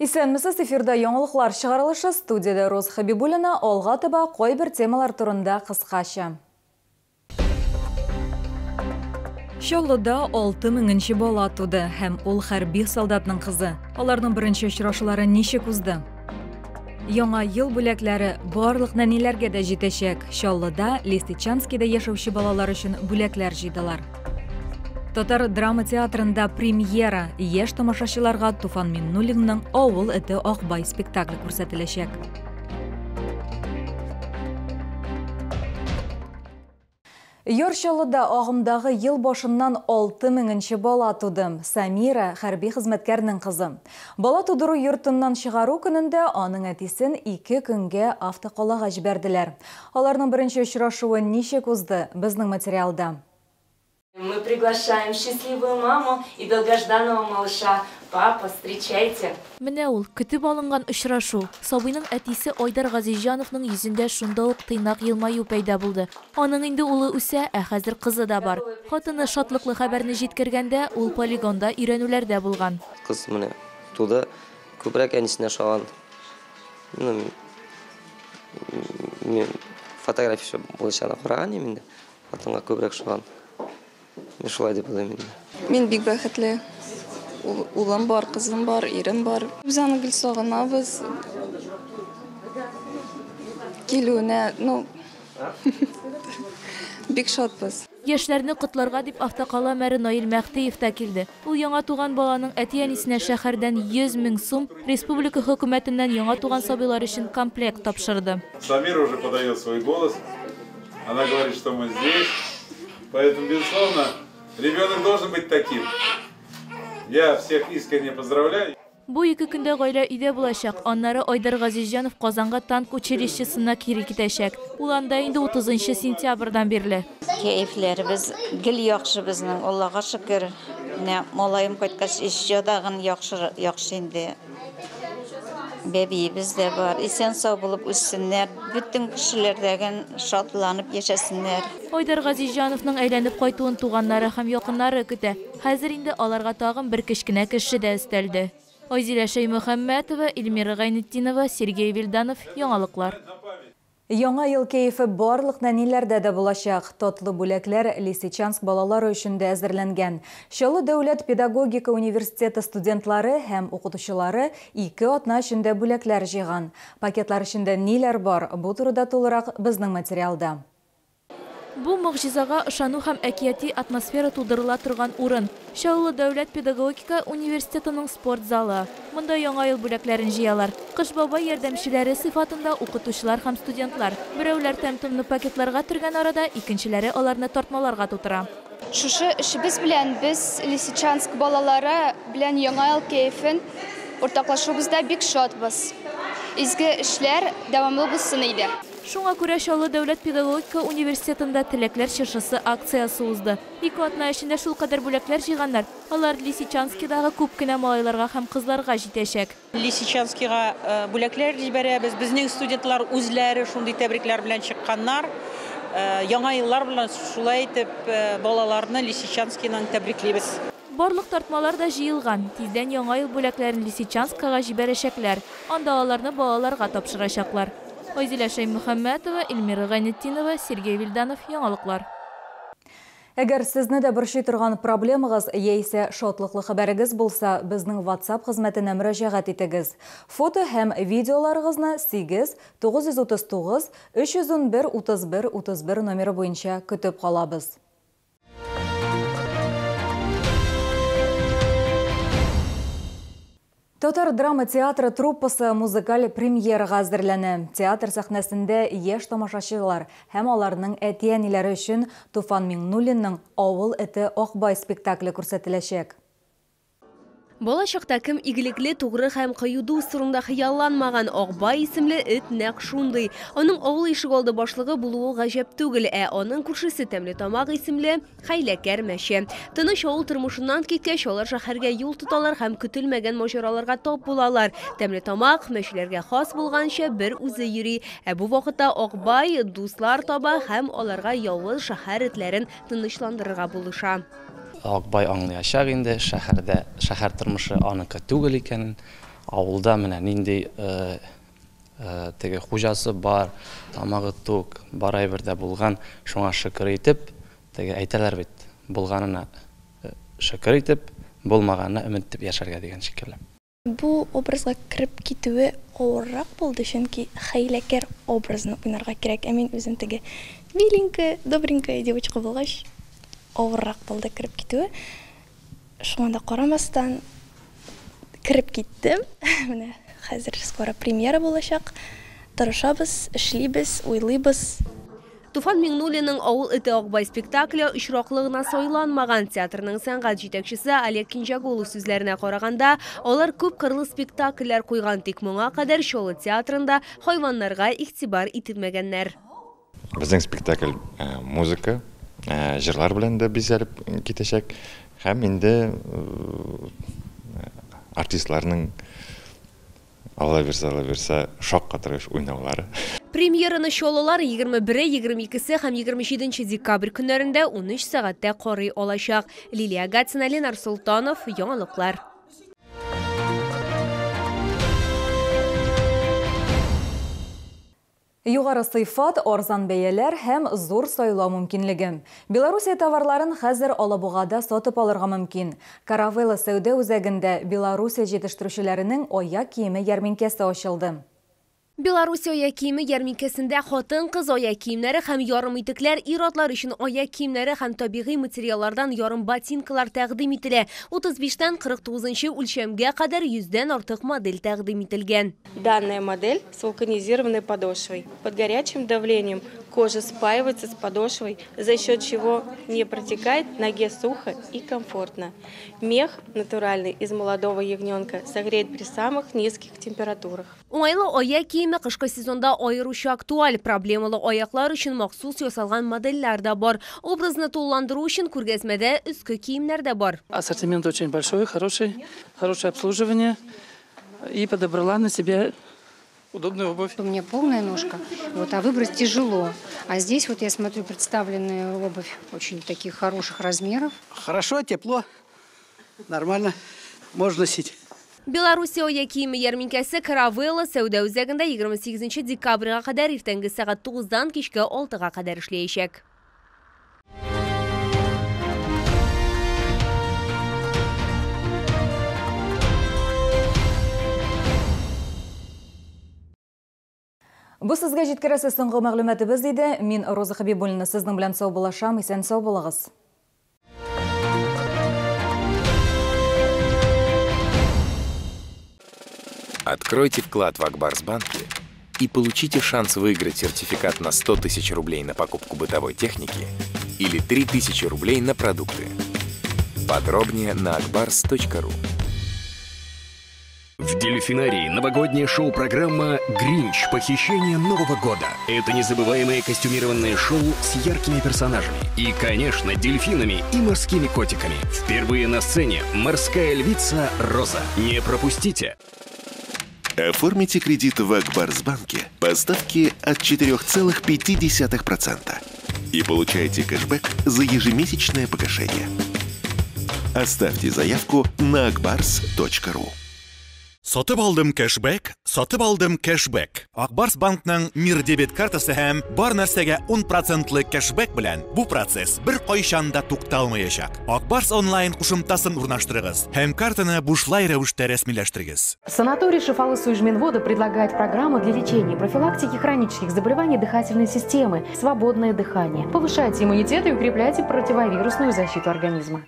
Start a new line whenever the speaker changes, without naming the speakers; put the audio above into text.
Исәнмесез, эфирда яңалыклар чыгарылышы, студиядә Роза Хабибуллина. Алга таба кайбер темалар турында кыскача. Чаллыда 6000нче бала туды һәм ул хәрби солдатның кызы. Аларның беренче очрашулары ничек узды? Яңа ел бүләкләре барлык нәниләргә дә җитәчәк. Чаллыда, Лисичанскийда яшәүче балалар өчен бүләкләр җыйдылар. Татар драма театрында премьера. Яшь тамашачыларга Туфан Миңнуллинның Авыл эте Акбай спектакле күрсәтеләчәк. Яр Чаллыда агымдагы ел башыннан 6000нче бала туды. Самира хәрби хезмәткәрнең кызы. Бала тудыру йортыннан чыгару көнендә аның әтисен 2 көнгә автокалага җибәрделәр. Аларның беренче очрашуы ничек узды? Безнең материалда.
Мы приглашаем счастливую маму и долгожданного малыша. Папа, встречайте.
Менә ул, көтеп алынган очрашу. Сабыйның әтисе Айдар Газизҗановның йөзендә шунда ук тыйнак елмаю пәйда булды. Аның инде улы үсә, ә хәзер кызы да бар. Хатыны шатлыклы хәбәрне җиткергәндә, ул полигонда өйрәнүләрдә булган.
Кыз менә туды, күбрәк әнисенә ошаган. Ну, мин фотография буенча караган идем инде. Хатынга күбрәк ошаган. Мин шулай дип уйлыйм инде.
Мин бик бәхетле. Улым бар, кызым бар, ирем бар. Без аны гел сагынабыз. Килүенә, ну, бик шатбыз.
Яшьләрне котларга дип автокала мэры Наил Мәһдиев та килде. Ул яңа туган баланың әти-әнисенә шәһәрдән 100 мең сум, республика хөкүмәтеннән яңа туган сабыйлар өчен комплект тапшырды.
Самира уже подает свой голос. Она говорит, что мы здесь. Поэтому, безусловно, ребенок должен быть таким. Я всех искренне поздравляю.
Бу 2 көндә гаилә өйдә булачак. Аннары Айдар Газизҗанов Казанга танк училищесына кире китәчәк. Ул анда инде 30 сентябрьдән бирле.
Кәефләребез гел яхшы безнең, Аллага шөкер. Менә малаем кайткач, еще тагын яхшы, яхшы инде. Бәбиебез дә бар. Исән сау булып үссеннәр, бөтен кешеләрдәген шатланып яшәсеннәр.
Айдар Газизҗановның әйләнеп кайтуын туганнары һәм якыннары көтә. Хәзер инде аларга тагын бер кечкенә кеше дә өстәлде. Айзилә Шәймөхәммәтова, Эльмира Гайнетдинова, Сергей Вильданов, Яңалыклар.
Яңа ел кәефе барлык нәниләрдә дә булачак. Татлы бүләкләр Лисичанск балалары өчен дә әзерләнгән. Чаллы дәүләт педагогика университеты студентлары һәм укытучылары 2 атна эчендә бүләкләр җыйган. Пакетлар эчендә ниләр бар? Бу турыда тулырак безнең материалда.
Бу могҗизага ышану һәм әкияти атмосфера тудырыла торган урын. Чаллы дәүләт педагогика университетының спорт залы. Монда яңа ел бүләкләрен җыялар. Кыш бабай ярдәмчеләре сыйфатында укытучылар һәм студентлар. Берәүләр тәм-томны пакетларга төргән арада, икенчеләре аларны тартмаларга тутыра.
Шушы эшебез белән без Лисичанск балалары белән яңа ел кәефен уртаклашуыбызда бик шатбыз. Изге эшләр дәвамлы булсын иде.
Шуңа күрә Чаллы дәүләт педагогика университетында теләкләр чыршысы акциясе узды. 2 атна эчендә шулкадәр бүләкләр җыйганнар. Алар Лисичанскидагы күп кенә малайларга һәм кызларга җитәчәк.
Лисичанскига бүләкләр җибәрәбез. Безнең студентлар үзләре шундый тәбрикләр белән чыкканнар. Яңа еллар белән шулай итеп балаларны Лисичанскийның тәбриклибез.
Барлык тартмалар да җыелган. Тиздән яңа ел бүләкләрен Лисичанскага җибәрәчәкләр. Анда аларны балаларга тапшырачаклар. Айзилә Шәймөхәммәтова, Эльмира Гайнетдинова, Сергей Вильданов, Яңалыклар.
Әгәр сезне дә борчый торган проблемагыз яисә шатлыклы хәбәрегез булса, безнең WhatsApp хезмәтенә мөрәҗәгать итегез. Фото һәм видеоларыгызны 8 939 311 31 31 номеры буенча көтеп калабыз. Татар драма театры труппасы музыкаль премьерага әзерләнә. Театр сәхнәсендә яшь тамашачылар һәм аларның әти-әниләре өчен Туфан Миңнуллинның Авыл эте Акбай спектакле күрсәтеләчәк.
Бала чакта кем игелекле, тугры һәм кыю дус турында хыялланмаган Акбай исемле эт нәкъ шундый. Аның авыл ишегалды башлыгы булуы гаҗәп түгел, ә аның күршесе Тәмле Тамак исемле хәйләкәр мәче. Тыныч авыл тормышыннан киткәч, алар шәһәргә юл тоталар һәм көтелмәгән маҗараларга тап булалар. Тәмле Тамак мәчеләргә хас булганча бер үзе йөри. Ә бу вакытта Акбай дуслар таба һәм аларга явыз шәһәр этләрен тынычландырырга булыша.
Акбай аңлаячак инде, шәһәр тормышы аныкы түгел икәнен, Авылда менә нинди теге хуҗасы бар, тамагы тук, бар әйбер дә булган, шуңа шөкер итеп, теге әйтәләр бит, булганына шөкер итеп, булмаганына өмет итеп яшәргә дигән шикелле.
Бу образга кереп китүе авыррак булды, чөнки хәйләкәр образны уйнарга кирәк. Ә мин үзем теге миленькая, добренькая девочка булгач, авыррак булды кереп китүе. Шуңа да карамастан кереп киттем. Менә хәзер скоро премьера булачак. Тырышабыз, эшлибез, уйлыйбыз.
Туфан Миңнуллинның Авыл эте Акбай спектакле очраклы гына сайланмаган. Театрның сәнгать җитәкчесе Олег Кинҗәгулов сүзләренә караганда, алар күп кырлы спектакльләр куйган, тик моңа кадәр Чаллы театрында хайваннарга игътибар ителмәгәннәр.
Безнең спектакль музыка, җырлар белән дә бизәлеп китәчәк һәм инде артистларның Алла бирсә, Алла бирсә, шаккатыргыч уйнаулары.
Премьераны чаллылар 21-е, 22-се һәм 27 декабрь көннәрендә 13 сәгатьтә карый алачак. Лилия Гатина, Ленар Солтанов, Яңалыклар.
Югары сыйфат, арзан бәяләр һәм зур сайлау мөмкинлеге. Белоруссия товарларын хәзер Алабугада сатып алырга мөмкин. Каравелла сәүдә үзәгендә Белоруссия җитештерүчеләренең аяк киеме ярминкәсе ачылды.
Белоруссия аяк киеме ярминкәсендә хатын-кыз аяк киемнәре һәм ярым итекләр, ир-атлар өчен аяк киемнәре һәм табигый материаллардан ярым ботинкалар тәкъдим ителә. 35-тән 49 үлчәмгә кадәр 100-дән артык модель тәкъдим ителгән.
Данная модель с вулканизированной подошвой. Под горячим давлением кожа спаивается с подошвой, за счет чего не протекает, ноге сухо и комфортно. Мех натуральный из молодого ягненка согреет при самых низких температурах.
Уңайлы аяк киеме кышкы сезонда аеруча актуаль. Проблемалы аяклар өчен махсус ясалган модельләр дә бар. Образны тулыландыру өчен күргәзмәдә өске киемнәр дә бар.
Ассортимент очень большой, хороший, хорошее обслуживание. И подобрала на себе удобную обувь.
У меня полная ножка, вот, а выбрать тяжело. А здесь вот я смотрю представленная обувь очень таких хороших размеров.
Хорошо, тепло, нормально, можно носить.
Белоруссия аяк киеме ярминкәсе Каравелла сәүдә үзәгендә 28 декабрьгә кадәр иртәнге сәгать 9-дан кичке 6-га кадәр эшләячәк.
Бу сезгә җиткерәсе соңгы мәгълүматыбыз иде. Мин Роза Хабибуллина сезнең белән саубуллашам. Исән сау булыгыз.
Откройте вклад в Акбарсбанке и получите шанс выиграть сертификат на 100 тысяч рублей на покупку бытовой техники или 3000 рублей на продукты. Подробнее на akbars.ru.
В Дельфинарии новогодняя шоу-программа «Гринч. Похищение Нового года». Это незабываемое костюмированное шоу с яркими персонажами. И, конечно, дельфинами и морскими котиками. Впервые на сцене морская львица Роза. Не пропустите!
Оформите кредит в Акбарсбанке по ставке от 4,5% и получайте кэшбэк за ежемесячное погашение. Оставьте заявку на akbars.ru.
Сатып алдым кэшбэк, сатып алдым кэшбэк. Акбарс банкның Мир дебет картасы һәм бар нәрсәгә 10% кэшбэк белән бу процесс бер кайчан да тукталмаячак. Акбарс онлайн кушымтасын урнаштырыгыз һәм картаны бушлай рәвештә рәсмиләштерегез.
Санаторий Шифалы Суижминвода предлагает программу для лечения и профилактики хронических заболеваний дыхательной системы «Свободное дыхание». Повышайте иммунитет и укрепляйте противовирусную защиту организма.